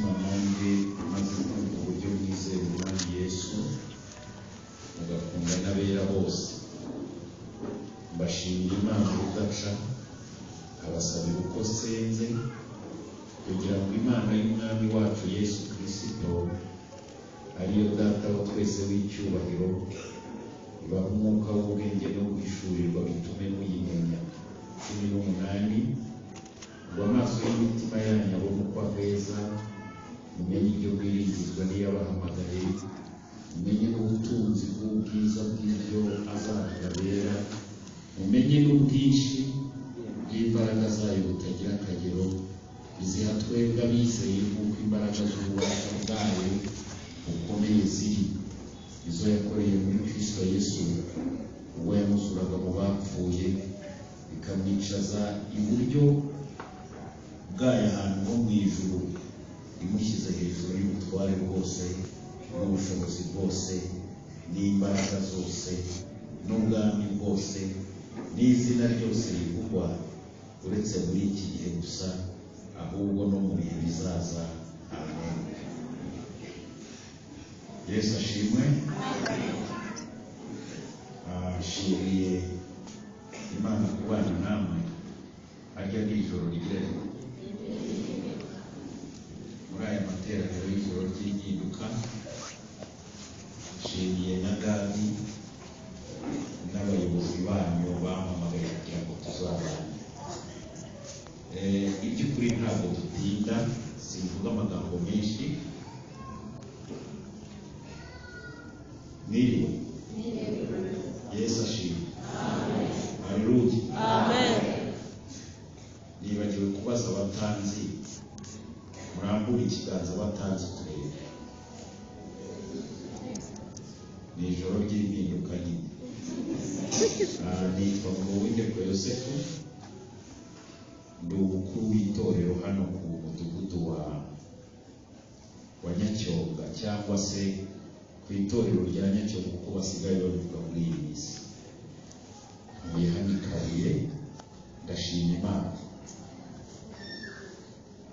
Igituma nanjye maze kumva uburyo mwizera Umwami Yesu mugakunda n'abera bose, mbashimira Imana udaca, abasabira uko nsenze, kugira ngo Imana y'Umwami wacu Yesu Kristo, ariyo Data wa twese w'icyubahiro, ibahe umwuka w'ubwenge no guhishurirwa bitume muyimenya. 18 ngo amaso y'imitima yanyu abone uko aheza, mumenye ibyo mwiringizwa n'iyabahamagaye, mumenye n'ubutunzi bw'ubwiza bw'ibyo azababera, mumenye n'ubwinshi bw'imbaraga zayo butagira akagero, iziha twebwe abizeye nk'uko imbaraga z'ububasha bwayo bukomeye ziri, izo yakoreye muri Kristo Yesu ubwo yamuzuraga mu bapfuye, ikamwicaza iburyo bwayo ahantu ho mu ijuru, imushyize hejuru y'ubutware bwose n'ubushobozi bwose n'imbaraga zose n'ubwami bwose n'izina ryose rivugwa, uretse muri iki gihe gusa, ahubwo no mu bihe bizaza. Amen. Yesu ashimwe. Ashimiye Imana kubana namwe arya n'ijoro rigira rito muri aya materaniro y'ijoro ry'impinduka. Nshimiye na Gadi n'abayobozi banyu bampamagaye kugira ngo tuzabane. Iby'ukuri ntabwo dutinda, simvuga amagambo menshi. Mwiriwe. Yesu ashimwe. Haleluya. Amen. Nibagiwe kubaza abatanzi, murambure ikiganza abatanzi turebe. Ni ijoro ry'impinduka nyine. Nitwa Ngowindekwe Yosefu, ndi umukuru w'itorero hano ku mudugudu wa Nyacyonga, cyangwa se ku itorero rya Nyacyonga uko basigaye babivuga muri iyi minsi. Ntuye hano i Kabuye, ndashima Imana.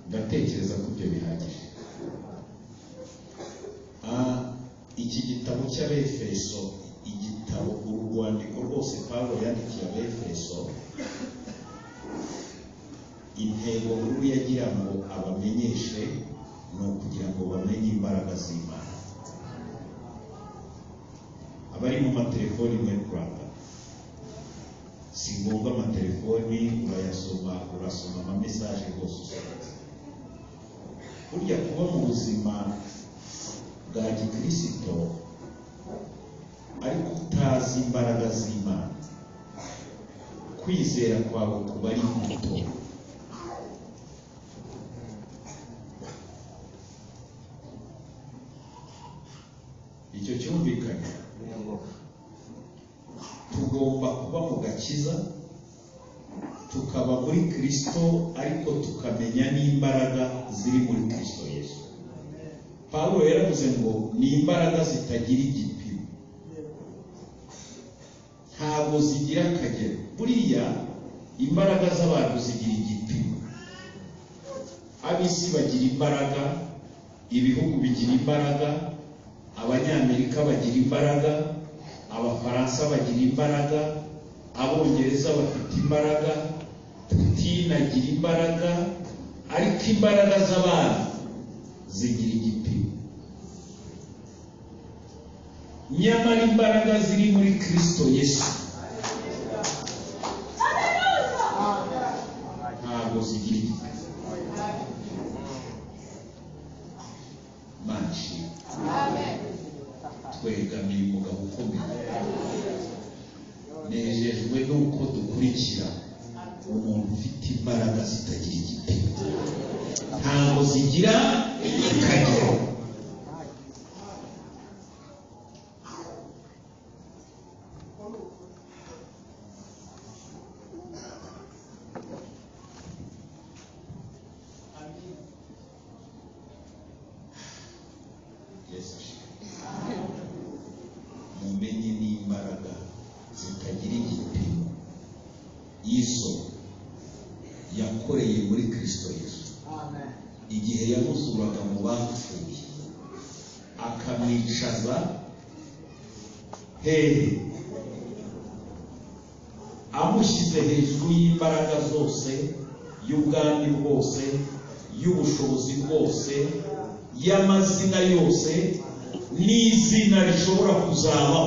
Ndatekereza ko ibyo bihagije. Iki gitabo cy'Abefeso, igitabo urwandiko rwose Pawulo yandikiye Abefeso, intego nkuru yagira ngo abamenyeshe ni ukugira ngo bamenye imbaraga z'Imana. Abari mu matelefoni mwe kuranga, si ngombwa amatelefoni, urayasoma, urasoma amamesaje rwose usohotse. Burya kuba mu buzima bwa gikristo ariko utazi imbaraga z'Imana, kwizera kwawe kuba ari guto. Icyo cyumvikanye. Tugomba kuba mu gakiza, tukaba muri Kristo, ariko tukamenya n'imbaraga ziri muri Kristo Yesu. Pawulo yaravuze ngo ni imbaraga zitagira igipimo, ntabwo zigira akagero. Buriya imbaraga z'abantu zigira igipimo. Ab'isi bagira imbaraga, ibihugu bigira imbaraga, Abanyamerika bagira imbaraga, Abafaransa bagira imbaraga, Abongereza bafite imbaraga, Putin agira imbaraga, ariko imbaraga z'abantu zigira igipimo. Nyamara imbaraga ziri muri Kristo Yesu ntabwo zigira igipimo. Imana ishimwe. Twegamiye umugabo ukomeye. Nejejwe nuko dukurikira umuntu ufite imbaraga zitagira igipimo, ntabwo zigira akagero. Yesu ashimwe. Mumenye n'imbaraga zitagira igipimo izo yakoreye muri Kristo Yesu. Amen. Igihe yamuzuraga mu bapfuye akamwicaza hehe? Amushyize hejuru y'imbaraga zose, y'ubwami bwose, y'ubushobozi bwose, y'amazina yose, n'izina rishobora kuzabaho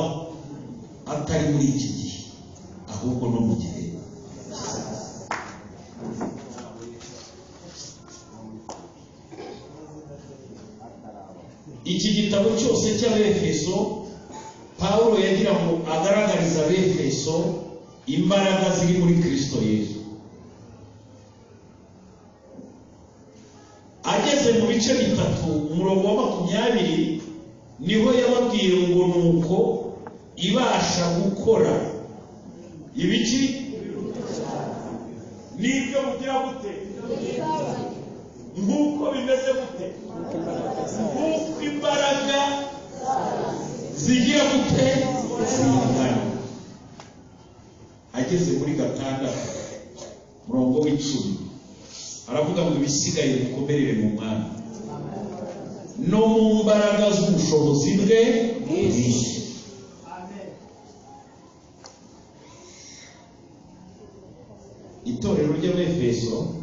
atari muri iki gihe ahubwo no mu gihe kizaza. Iki gitabo cyose cy'Abefeso, Pawulo yagira ngo agaragarize Abefeso imbaraga ziri muri Kristo Yesu. Ageze mu bice 3 umurongo wa 20 niho yababwiye ngo nuko ibasha gukora ibiki n'ibyo bugira gute, nk'uko bimeze gute, nk'uko imbaraga zigira gute zingana. Ageze muri 6 murongo w'10 aravuga ngo ibisigaye mukomerere mu Mwami no mu mbaraga z'ubushobozi bwe bwinshi. Itorero ry'Abefeso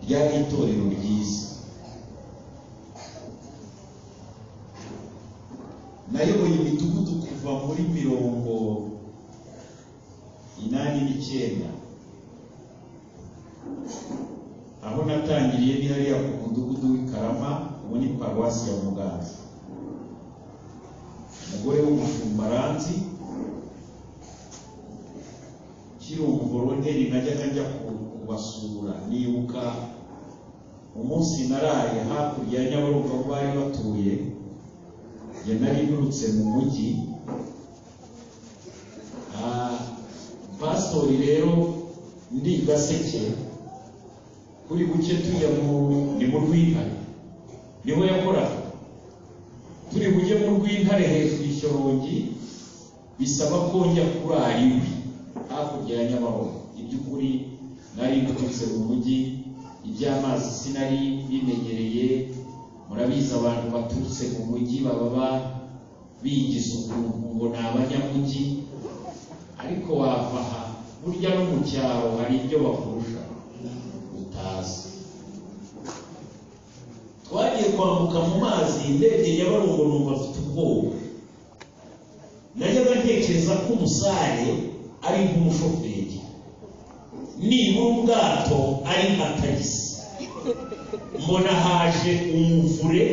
ryari itorero ryiza. Nayoboye imidugudu kuva muri 89, aho natangiriye ni hariya ku mudugudu w'i Karama, ubu ni paruwasi ya Muganza. Umugore w'umushumbaranzi kiri umuvoronteri, najyaga njya kubasura. Nibuka umunsi naraye hakurya ya Nyabarongo aho bari batuye, njye nari nturutse mu mujyi. Pastori rero ndi Gaseke, kuri buke tujya ni mu Rwintare niho yakoraga. Turi bujye mu Rwintare hejuru Ishyorongi, bisaba ko njya kurara iwe hakurya ya Nyabarongo. Iby'ukuri nari nturutse mu mujyi, iby'amazi sinari bimenyereye. Murabizi abantu baturutse mu mujyi baba bigize ukuntu ngo ni abanyamujyi, ariko wava aha burya no mu cyaro hari ibyo bakurusha utazi. Twagiye kwambuka mu mazi, ndebye Nyabarongo numva afite ubwoba. Najyaga ntekereza ko umusare ari nk'umushoferi, nibura ubwato ari nka tagisi. Mbona haje umuvure,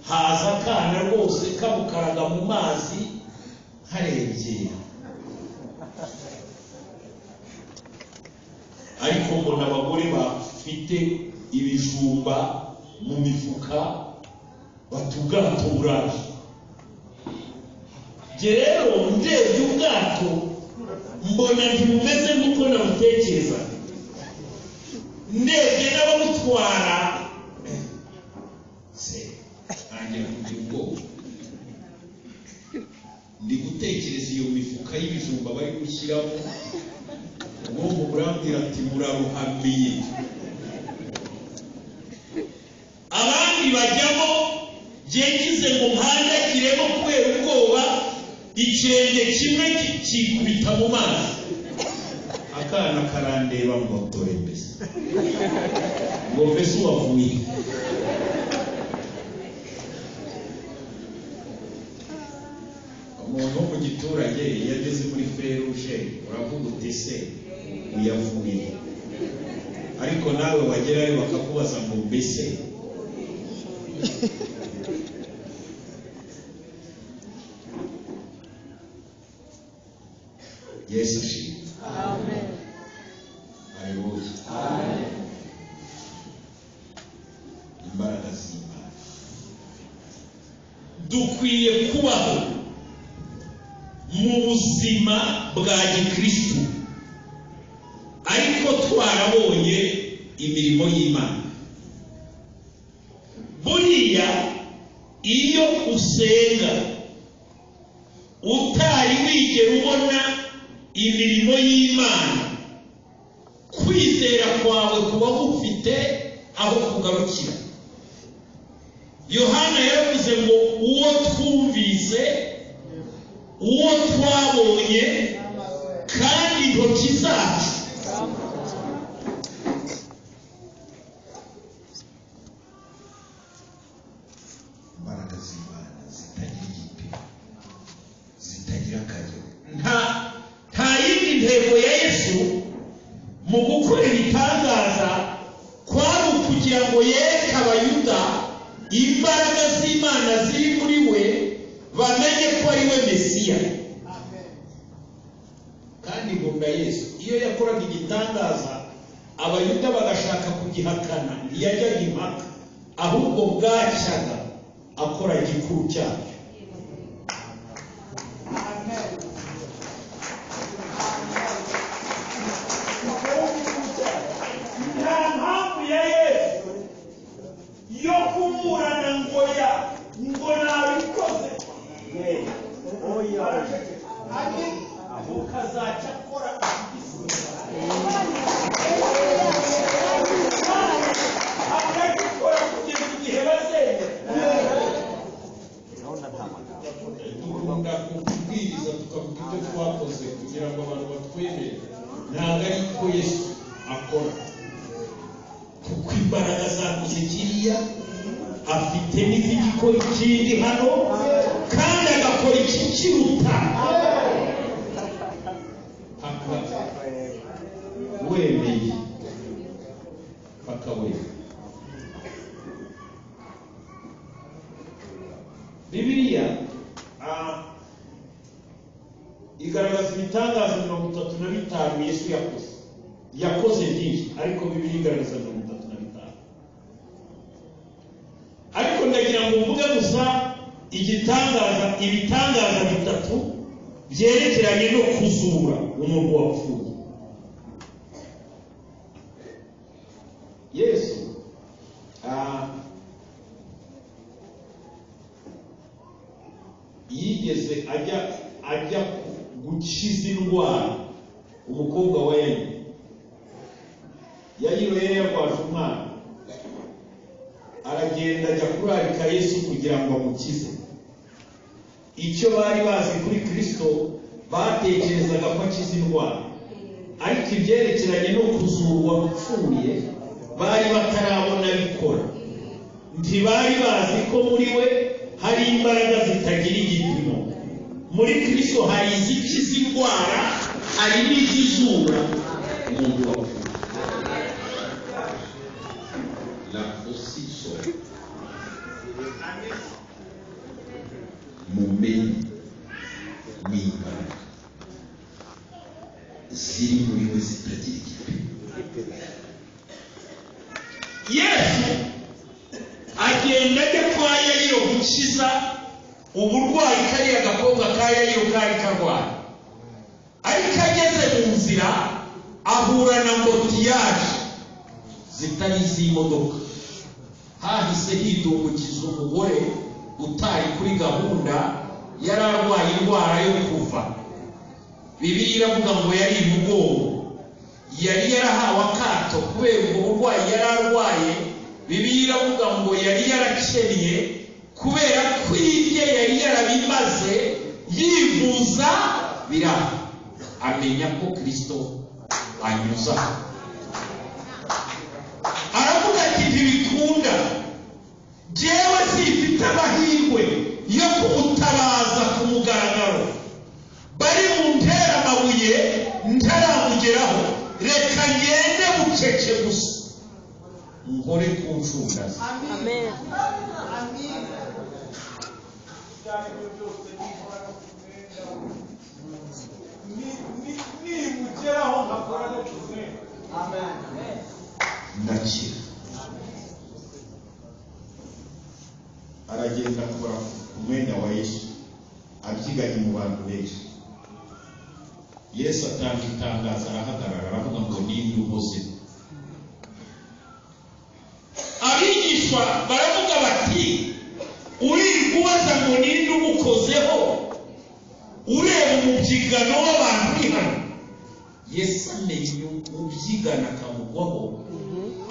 haza akana rwose kamukaraga mu mazi, nkarebye ariko mbona abagore bafite ibijumba mu mifuka bati ubwato buraje. Jye rero ndebye ubwato mbona ntibumeze nk'uko nabutekereza, ndebye n'abamutwara se ntangira kugira ubwoba. Ndi gutekereza iyo mifuka y'ibijumba bari gushyiramo, ubwonko burambwira ati muraruhamiye. Abandi bajyamo, jye ngize ngo nkandagiremo kubera ubwoba, ikirenge kimwe kikubita mu mazi. Akana karandeba ngo dore mbese, ngo mbese wavuye. Umuntu wo mu giturage iyo ageze muri feruje uravuga uti se uyavuye, ariko nawe wagerayo bakakubaza ngo mbese. Yesu ashimwe. Amen. Haleluya. Amen. Imbaraga z'Imana. Dukwiye kubaho mu buzima bwa gikristo, ariko twarabonye imirimo y'Imana. Buriya iyo usenga utari wigera ubona imirimo y'Imana, kwi Kwizera kwawe kuba gufite aho kugarukira. Yohana yaravuze ngo uwo twumvise, uwo twabonye, kandi intoki zacu. Imbaraga z'Imana zitagira igipimo, zitagira akagero. Nta yindi ntego ya Yesu mu gukora ibitangaza kwari ukugira ngo yereke Abayuda imbaraga z'Imana ziri muri we, bamenye ko ari we Mesiya. Kandi nkunda Yesu, iyo yakoraga igitangaza Abayuda bagashaka kugihakana, ntiyajyaga impaka, ahubwo bwacyaga akora igikuru cyacyo. Nta mpamvu ya Yesu yo kuburana ngo ya ngo nabikoze, ukazaca akora igisubizo, akagikora kugeza igihe bazemera. Dukunda kubwiriza tukavuga ibyo twakoze kugira ngo abantu batwemere. Ntabwo ari ko Yesu akora, kuko imbaraga zakoze kiriya afite n'izigikora ikindi hano, kandi agakora iki kiruta. Paka wemeye, paka wemeye. Bibiliya igaragaza ibitangaza 35 Yesu yakoze. Yakoze byinshi, ariko Bibiliya igaragaza 35. Ariko ndagira ngo mvuge gusa igitangaza, ibitangaza bitatu byerekeranye no kuzura umuntu wapfuye. Yesu yigeze ajya gukiza indwara umukobwa wa Yayiro. Yayiro yari yarwaje umwana, aragenda ajya kurarika Yesu kugira ngo amukize. Icyo bari bazi kuri Kristo, batekerezaga ko akiza indwara, ariko ibyerekeranye no kuzurwa upfuye bari batarabona bikora. Ntibari bazi ko muri we hari imbaraga zitagira igipimo. Muri Kristo hari izikiza indwara, hari n'izizura umuntu wapfuye. La osiso mumenye n'imbaraga ziri muri we zitagira igipimo. Yesu agenda ajya kwa Yayiro gukiza uburwayi kariya gakobwa ka Yayiro kari karwaye. Ariko ageze mu nzira ahura na mbotiyaje zitari iz'imodoka. Hahise hidungukiza umugore utari kuri gahunda, yari arwaye indwara yo kuva. Bibiliya iravuga ngo yari imugongo, yari yarahawe akato kubera ubwo burwayi yari arwaye. Bibiliya iravuga ngo yari yarakennye kubera ko ibye yari yarabimaze yivuza biraha. Amenya ko Kristo anyuza, aravuga ati ntibikunda, jyewe simfite amahirwe yo kumutabaza ku mugaragaro, bari buntera amabuye ntaramugeraho, reka ngende bucece gusa nkore ku ncunda ze. Amen. Nimugeraho nkakora no ku mwenda. Ndakira. Aragenda akora ku mwenda wa Yesu, abyiganye mu bantu benshi. Yesu atanga itangazo, arahagarara aravuga ngo ninde uhoze. Abigishwa baravuga bati uri kubaza ngo ninde ugukozeho, ureba umubyigano w'abantu uri hano. Yesu amenya ubyigana akamugwaho,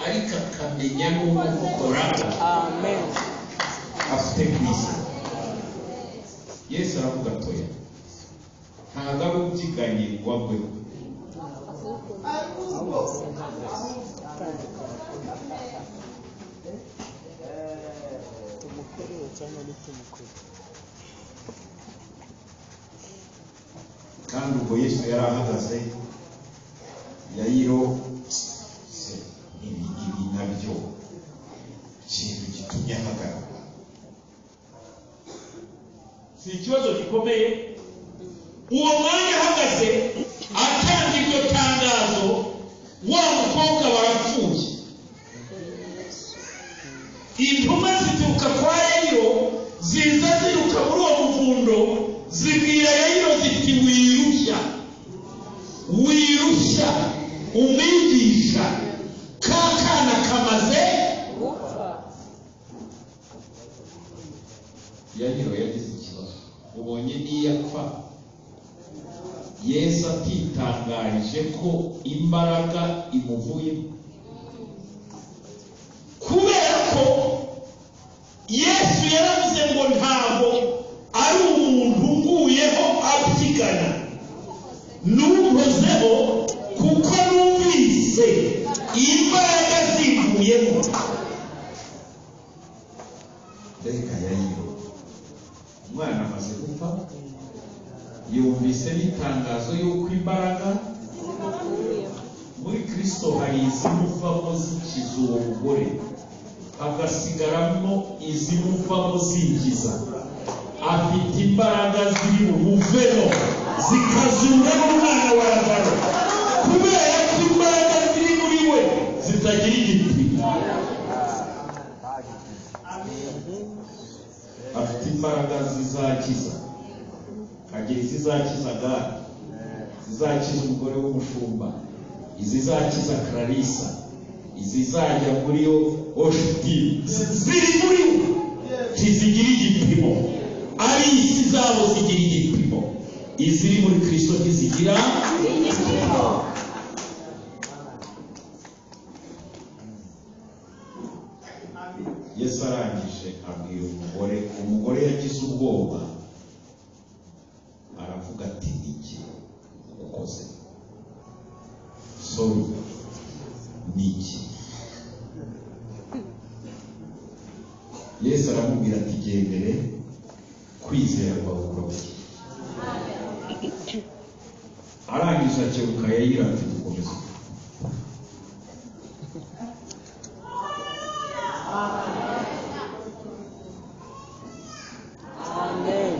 ariko akamenya n'umukoraho. Amen. Afite kwizera. Yesu aravuga atoya, ntabwo ari ubyiganye ngo agweho. Tumukorewe cyangwa ntitumukore. Kandi ubwo Yesu yari ahagaze, Yayiro se ibi nabyo ikintu gitumye ahagarara si ikibazo gikomeye. Uwo mwanya ahagaze atanga iryo tangazo, wa mukobwa barapfuye. Intumwa zituruka kwa Yayiro ziza ziruka muri uwo muvundo, zibwira Yayiro ziti wirushya, wirushya umwigisha, ka kana kamaze gupfa. Yayiro yagize ikibazo, ubonye niyo apfa Yesu atitangarije ko imbaraga imuvuyemo, kubera ko Yesu yaravuze ngo ntabwo ari umuntu nguyeho abyigana, numpozeho kuko numvise imbaraga zivuyemo. Reka Yayiro, umwana amaze gupfa, yumvise n'itangazo y'uko imbaraga muri Kristo hari izimuvamo zikiza uwo mugore, hagasigaramo izimuvamo zinjiza. Afite imbaraga ziri bumuvemo zikazura n'umwana wa Lazaro, kubera ko imbaraga ziri muri we zitagira igipimo. Afite imbaraga zizakiza, akagira izizakiza Gadi, zizakiza umugore w'umushumba, izizakiza Clarissa, izizajya muri yo Oshiti, ziri muri we ntizigira igipimo. Ari isi zabo zigira igipimo, iziri muri Kristo ntizigira igipimo. Yesu arangije abwira umugore, umugore yagize ubwoba aravuga ati iki ukoze sorry niki. Yesu aramubwira ati gendere, kwizera kwawe kuragukiza. Arangije akebuka Yayiro ati dukomeze. Amen.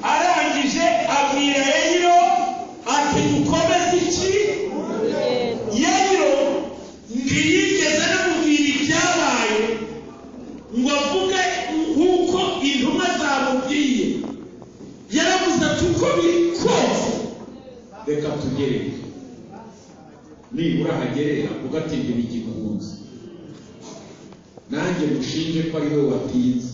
Arangije abwira Yayiro ati dukomeze iki. Yayiro ntiyigeze anamubwira ibyabaye ngo avuge nk'uko intumwa zamubwiye. Yaravuze ati uko biri kose reka tugere, nibura hagere avuga ati ntibigikunze, nanjye mushinje ko ari we watinze.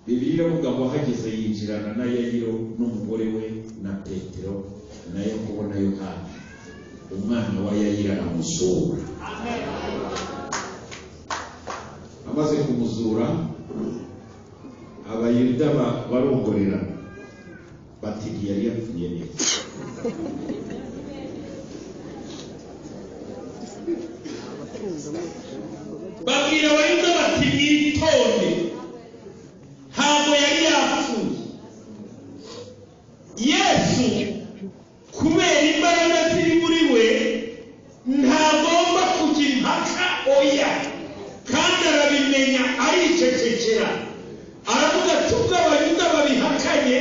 Bibiliya iravuga ngo ahageze yinjirana na Yayiro n'umugore we na Petero na Yakobo na Yohana. Umwana wa Yayiro aramuzura. Amaze kumuzura, Abayuda barongorerana bati ntiyari yapfuye neza. Babwira Abayuda bati mwitonde, ntabwo yari yapfuye. Yesu kubera imbaraga ziri muri we ntagomba kujya impaka, oya, kandi arabimenya aricecekera. Aravuga ati ubwo Abayuda babihakanye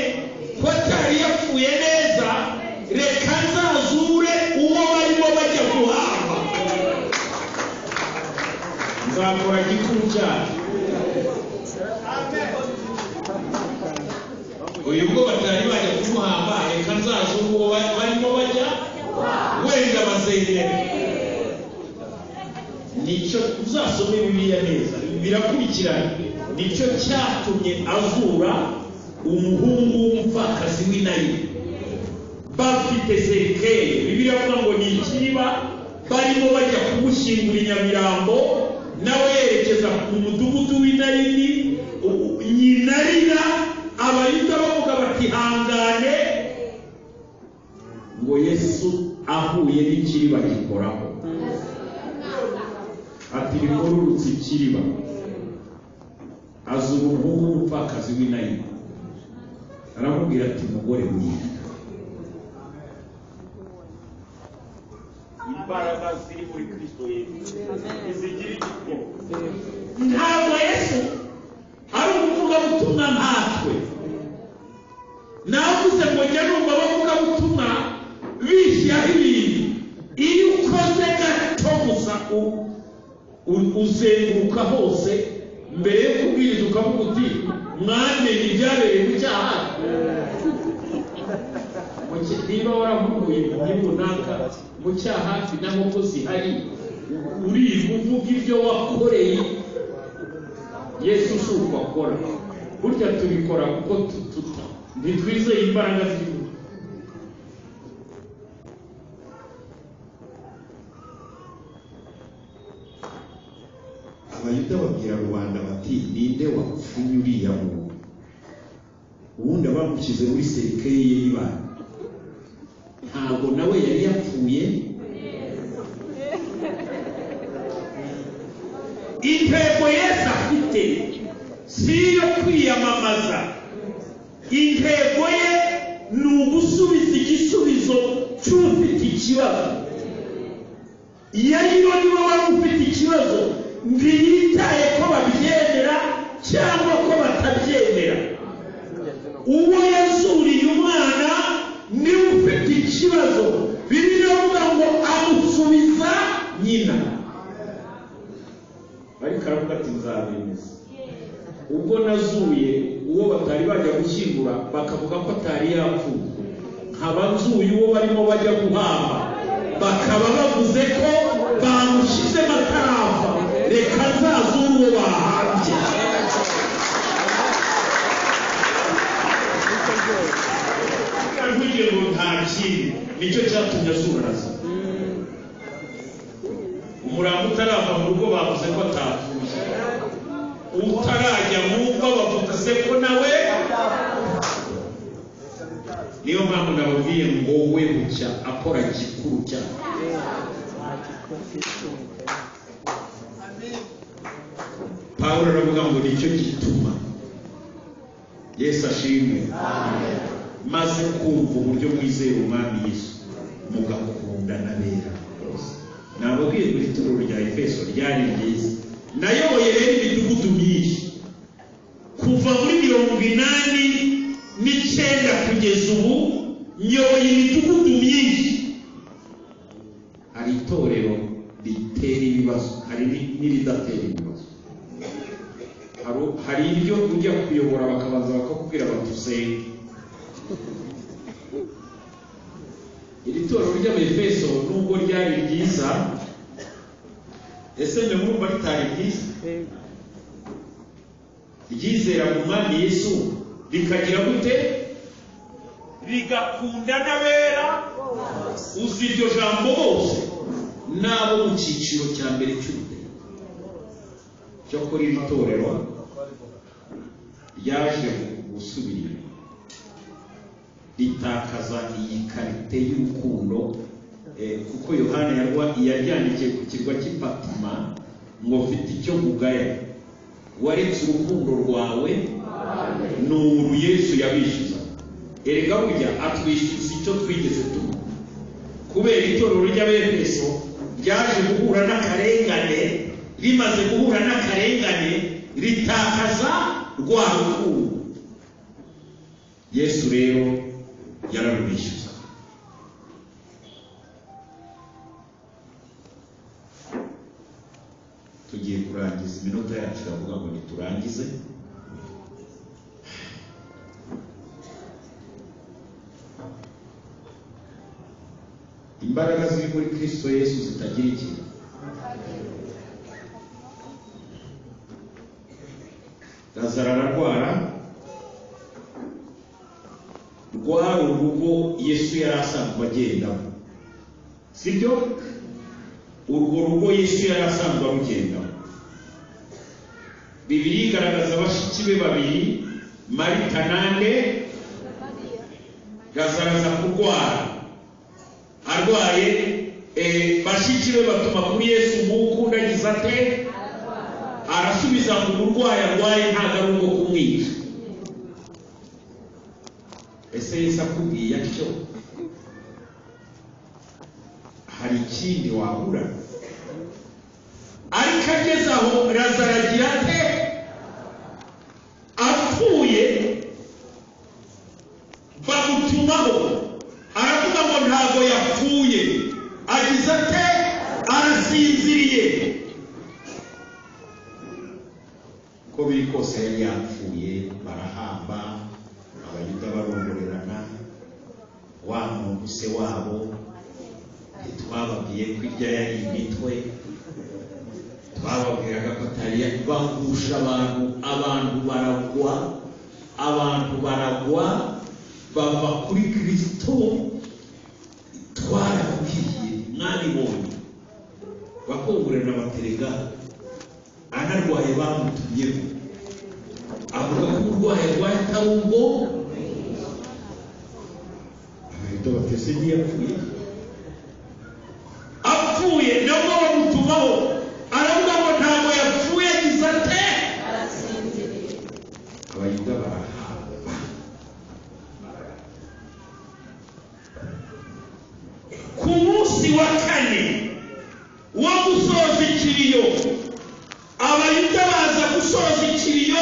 ko atari yapfuye neza, reka nzazure uwo barimo bajya guhamba, nzakora gikuru cyane. Uyu ubwo batari bajya kumuhamba, reka nzazure uwo barimo bajya, wenda bazemera. Nicyo uzasome Bibiliya neza, birakurikirana. Nicyo cyatumye azura umuhungu w'umupfakazi w'Inayini. Bafite cercueil, Bibiliya avuga ngo ni ikiriba, barimo bajya kumushyingura i Nyamirambo, nawe yerekeza mu mudugudu w'Inayini. Nyina arira, Abayuda bavuga bati hangane, ngo Yesu ahuye n'ikiriba gikoraho, ati rikorurutse ikiriba, azura umuhungu w'umupfakazi w'Inayini, aramubwira ati mugore wirira. Imbaraga ziri muri Kristo Yesu ntizigira igipimo. Ntabwo Yesu ari umuvugabutumwa nkatwe. Navuze ngo njya numva abavugabutumwa bishyiraho ibintu, iyo ukoze gato gusa uzenguruka hose mbere yo kubwiriza ukavuga uti mwamenye ibyabereye mu cyaha. Niba warahuguye mu gihe runaka mu cyaha hafi n'amoko zihari, uririrwa uvuga ibyo wakoreye Yesu si uko akora. Burya tubikora kuko ntitwizeye imbaraga z'Imana. Abayuda babwira rubanda bati ninde wapfunye uriya muntu? Ubundi abamushyize muri cercueil ye y'ibanga, ntabwo nawe yari yapfuye. Intego Yesu afite si iyo kwiyamamaza, intego ye ni ugusubiza igisubizo cy'ufite ikibazo. Yayiro niwe wari ufite ikibazo, ntiyitaye ko babyemera cyangwa ko batabyemera. Uwo yazuriye umwana niwe ufite ikibazo. Bibiliya ivuga ngo amusubiza nyina, ariko aravuga ati nzabemeza. Ubwo nazuye uwo batari bajya gushyingura bakavuga ko atari yapfuye, nkaba nzuye uwo barimo bajya guhamba bakaba bavuze ko bamushyizemo atarapfa, reka nzazure uwo bahambye. Ntugire ngo nta kindi, nicyo cyatumye azura Lazaro. Umurambo utarava mu rugo bavuze ko atapfuye, utarajya mu mva bavuze ko nawe. Niyo mpamvu nababwiye ngo we bucya akora gikuru cyane. Pawulo aravuga ngo nicyo gituma Yesu ashimwe. Maze kumva uburyo mwizera Umwami Yesu mugakunda n'abera bose. Nababwiye ngo itorero rya Efeso ryari ryiza. Nayoboye rero imidugudu myinshi kuva muri 89 kugeza ubu, nyoboye imidugudu myinshi. Hari itorero ritera ibibazo, hari n'iridatera ibibazo. Hari ibyo ujya kuyobora bakabanza bakakubwira bati usenge. Iri torero ry'Abefeso nubwo ryari ryiza, ese mwe murumva ritari ryiza? Ryizera mu Mwami Yesu rikagira gute? Rigakunda n'abera. Uzi iryo jambo bose n'abo mu cyiciro cya mbere cy'ubudehe. Cyakora iri torero ryaje gusubira inyuma, ritakaza iyi karite y'urukundo, kuko Yohana yaryandikiye ku kirwa cy'i Patima ngo mfite icyo nkugaya, waretse urukundo rwawe nuru Yesu yabishyuza. Erega burya atwishyuza icyo twigeze tuba. Kubera itorero ry'Abefeso ryaje guhura n'akarengane, rimaze guhura n'akarengane ritakaza rwa rukundo. Yesu rero yararubishyuza. Tugiye kurangiza, iminota yacu iravuga ngo niturangize. Imbaraga ziri muri Kristo Yesu zitagira ikintu. Lazaro ararwara, rwari urugo Yesu yari asanzwe agendamo, sibyo? Urwo rugo Yesu yari asanzwe arugendamo. Bibiliya igaragaza bashiki be babiri, Marita nande Lazaro aza kurwara. Arwaye, bashiki be batuma kuri Yesu ngo agize ate? Arasubiza ngo uburwayi arwaye ntabwo ari ubwo kumwica. Ese Yesu akubwiye atyo, hari ikindi wabura? Ariko ageze aho Lazaro agira ate? Apfuye, bamutumaho, aravuga ngo ntabwo yapfuye, agize ate? Arasinziriye. Ko biri kose yari yapfuye, barahamba, Abayuda barongorerana, wa muntu se wabo ntitwababwiye ko irya yari imitwe, twababwiraga ko atari, bagusha abantu, abantu baragwa, abantu baragwa bava kuri Kristo. Twarababwiye, mwabibonye, bakongorerana baterega, anarwaye bamutumyeho, avuga ko uburwayi arwaye atari ubwo. Abayuda batese ntiyapfuye, apfuye nabwo bamutumaho, aravuga ngo ntabwo yapfuye, agize ate? Abayuda barahamba. Ku munsi wa kane wo gusoza ikiriyo, Abayuda baza gusoza ikiriyo,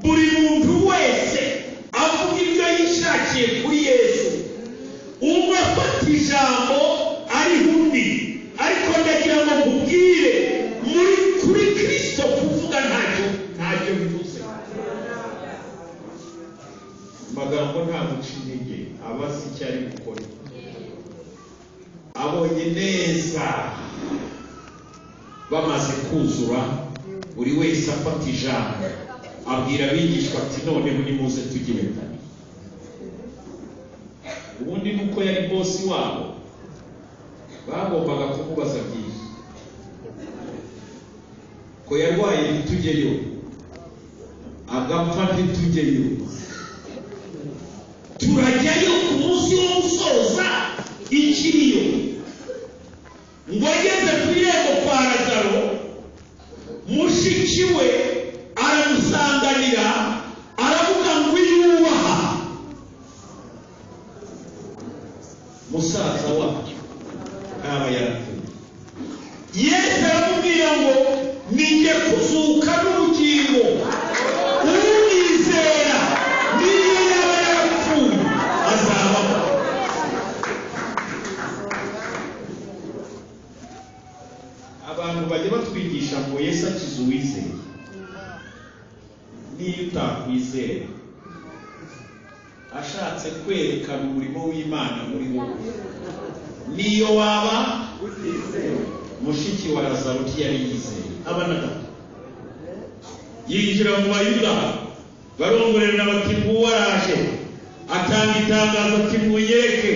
buri muntu wese avuga ibyo yishakiye kuri Yesu. Umwe afata ijambo ariho undi, ariko ndagira ngo nkubwire, muri kuri Kristo kuvuga ntacyo bivuze. Amagambo nta guca intege, aba azi icyo ari gukora, abonye neza. Bamaze kuzura, buri wese afata ijambo, abwira abigishwa ati noneho nimuze tujye i Betaniya. Ubundi nuko yari bosi wabo, bagombaga kumubaza byinshi, ko yarwaye ntitujyeyo, agapfa ntitujyeyo, turajyayo ku munsi wo gusoza ikiriyo. Ngo ageze ku irembo kwa Lazaro, mushiki we aramusanganira, aravuga ngo yubaha musaza wacu ntaba yarapfuye. Yesu aramubwira ngo ninjye kuzuka n'ubugingo, unyizera niyo yaba yarapfuye azabaho. Abantu bajya batwigisha ngo Yesu akiza uwizeye. Niyo utakwizera, ashatse kwerekana umurimo w'Imana muri wowe, niyo waba mushiki wa Lazaro ntiyari yizeye aba na gato. Yinjira mu Bayuda, barongorerana bati nguwo araje, atanga itangazo ati munyereke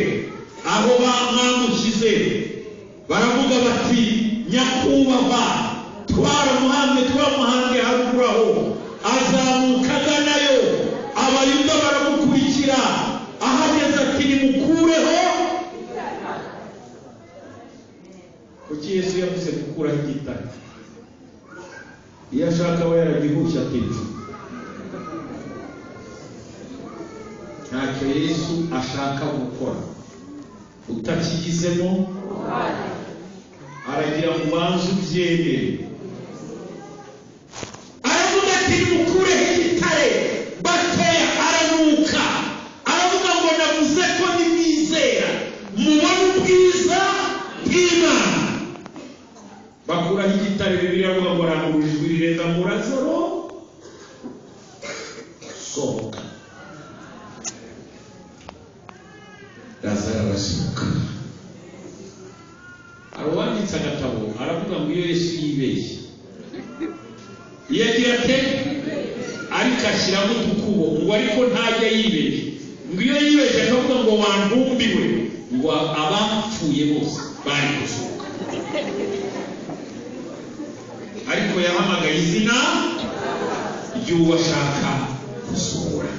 aho mwamushyize. Baravuga bati nyakubahwa, twaramuhambye, twamuhambye haruguru aho. Azamuka aganayo, Abayuda baramukurikira, ahageze ati nimukureho. Kuki Yesu yavuze gukuraho igitare? Iyo ashaka aba yaragihushye ati ntacyo Yesu ashaka gukora utakigizemo, aragira ngo ubanze ubyemere. Aravuga ati nimukureho igitare. Batoya aranuka, aravuga ngo navuze ko nimwizera mubona ubwiza bw'Imana. Bakuraho igitare, Bibiliya iravuga ngo arangurura ijwi rirenga ngo Lazaro sohoka. Lazaro arasohoka. Hari uwanditse agatabo aravuga ngo iyo Yesu yibeshye iyo agira ate, ariko Agashyiramo utukubo ngo ariko ntajya yibeshya, ngo iyo yibeshye akavuga ngo wantumbiwe, ngo abapfuye bose bari kuzuka. Ariko yahamagaye izina ry'uwo ashaka kuzura.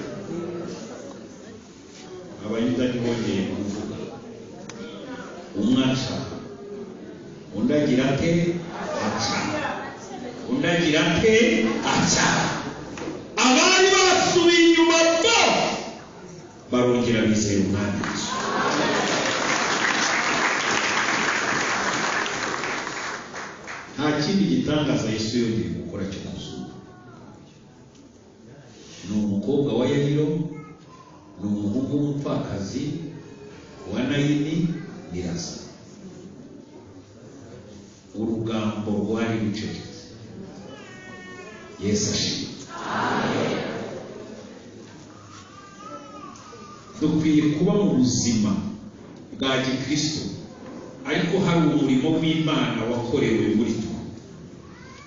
Abayuda ntibongeye kuvuga, umwe aca undi agira ate aca, undi agira ate aca. Abari basubiye inyuma bose barongera bizera Umwami Yesu. Nta kindi gitangaza Yesu yongeye gukora cyo kuzura. Ni umukobwa wa Yayiro, ni umuhungu w'umupfakazi wa Nayini ni Lazaro. Urugambo rwari rucecetse. Yesu ashimwe. Dukwiye kuba mu buzima bwa gikristo, ariko hari umurimo w'Imana wakorewe muri twe,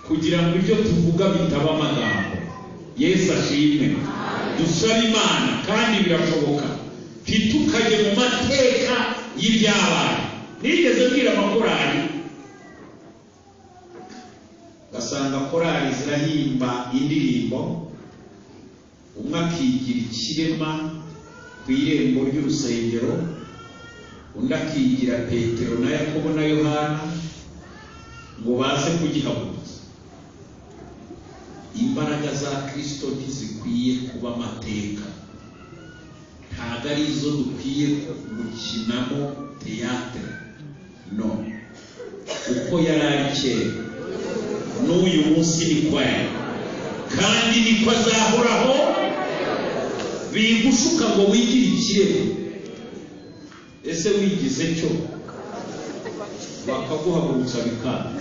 kugira ngo ibyo tuvuga bitaba amagambo. Yesu ashimwe. Dusaba Imana, kandi birashoboka, ntitukajye mu mateka y'ibyabaye. Nigeze mbwira amakorali, ugasanga korali zirahimba indirimbo, umwe akigira ikirema ku irembo ry'urusengero, undi akigira Petero na Yakobo na Yohana ngo baze kugihagurutsa. Imbaraga za Kristo ntizikwiye kuba amateka, ntabwo ari izo dukwiye gukinamo teatre. No, uko yari ari kera n'uyu munsi niko ari, kandi niko azahoraho. Bigushuka ngo wigire ikirego, ese wigize cyo bakaguhagurutsa bikanga.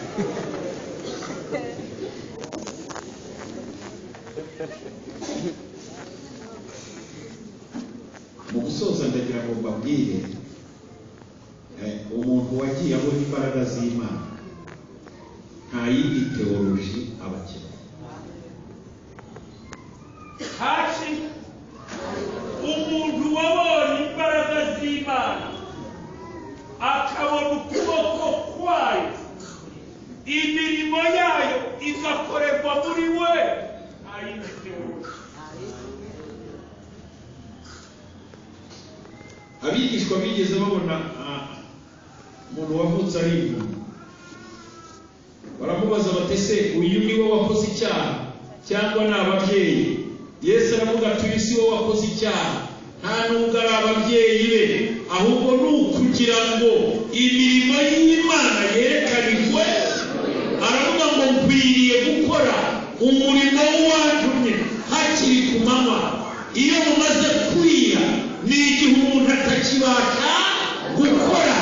Mu gusoza ndagira ngo mbabwire, umuntu wagiye abona imbaraga z'Imana nta yindi teoloji abakeneye. Hashi umuntu wabonye imbaraga z'Imana akabona ukuboko kwayo, imirimo yayo igakorerwa muri we, nta yindi teoloji. Abigishwa bigeze babona umuntu wavutse ari impumyi, baramubaza bati ese uyu ni we wakoze icyaha cyangwa ni ababyeyi? Yesu aravuga ati uyu si we wakoze icyaha, nta nubwo ari ababyeyi be, ahubwo ni ukugira ngo imirimo y'Imana yerekanirwe. Aravuga ngo nkwiriye gukora umurimo w'uwantumye hakiri ku manywa. Iyo mumaze kwira ni igihe umuntu atakibasha gukora.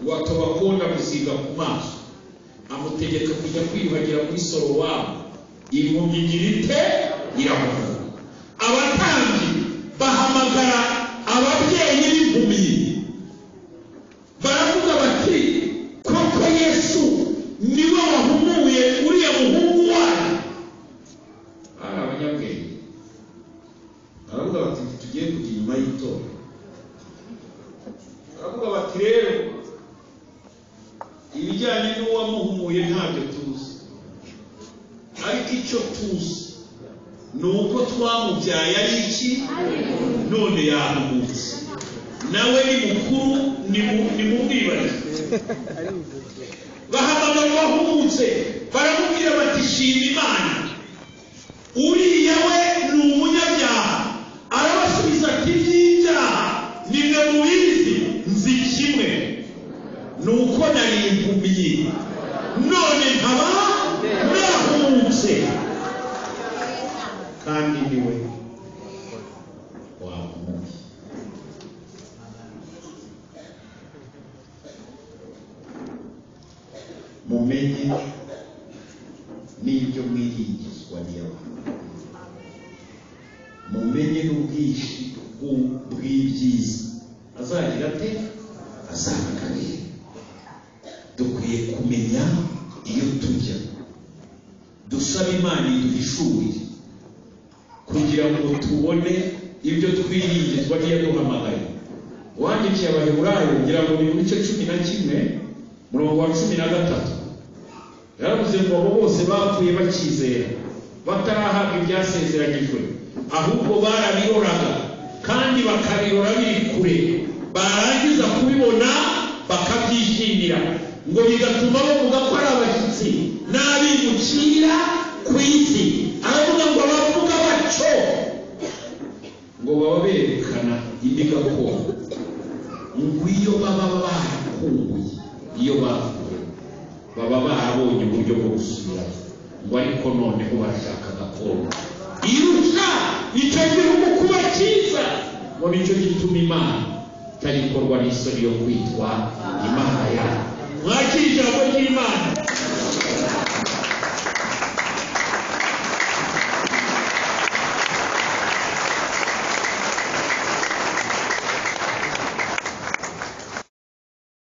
Ngo atobakunda gusiga ku maso, amutegeka kujya kwiyuhagira muri Sorowamu. Impumyi igira ite? Irahumuka. Abatambyi bahamagara ababyeyi b'impumyi, baravuga bati koko Yesu niwe wahumuye uriya muhungu wanyu? Ari abanyabwenge baravuga bati tugiye kujya inyuma y'itora. Baravuga bati rero ibijyanye n'uwamuhumuye ntabyo tuzi, ariko icyo tuzi ni uko twamubyaye ari iki, none yahumutse, nawe ni mukuru, ni mumwibarize. Bahamagara uwahumutse baramubwira bati shima Imana, uriya we ni umunyabyaha. Arabasubiza ati iby'ibyaha nimwe mubizi, nzi kimwe, ni uko nari impumyi none nkaba nahumutse. Kandi niwe wahumuye. Mumenye n'ibyo mwiringizwa n'abantu, mumenye n'ubwinshi bw'ibyiza azagira ate, azabagabira. Dukwiye kumenya iyo tujya, dusaba Imana iduhishurire. Tubone ibyo twiringizwa n'iyaduhamagaye. Wandikiye Abaheburayo, ngira ngo ni mu bice 11, murongo wa 13, yaravuze ngo abo bose bapfuye bakizera, batarahabwa ibyasezeranyijwe, ahubwo barabiroraga kandi bakabirora biri kure, barangiza kubibona bakabyishimira, ngo bigatuma bavuga ko ari abashyitsi n'abimukira ku isi. Aravuga ngo abavuga batyo ngo baba berekana indi gakondo, ngo iyo baba barakumbuye iyo bavuye, baba barabonye uburyo bwo gusubirayo, ngo ariko noneho barashaka gakondo irusha icyo gihugu kuba cyiza, ngo nicyo gituma Imana itagikorwa n'isoni yo kwitwa Imana yayo. Mwakira ijambo ry'Imana.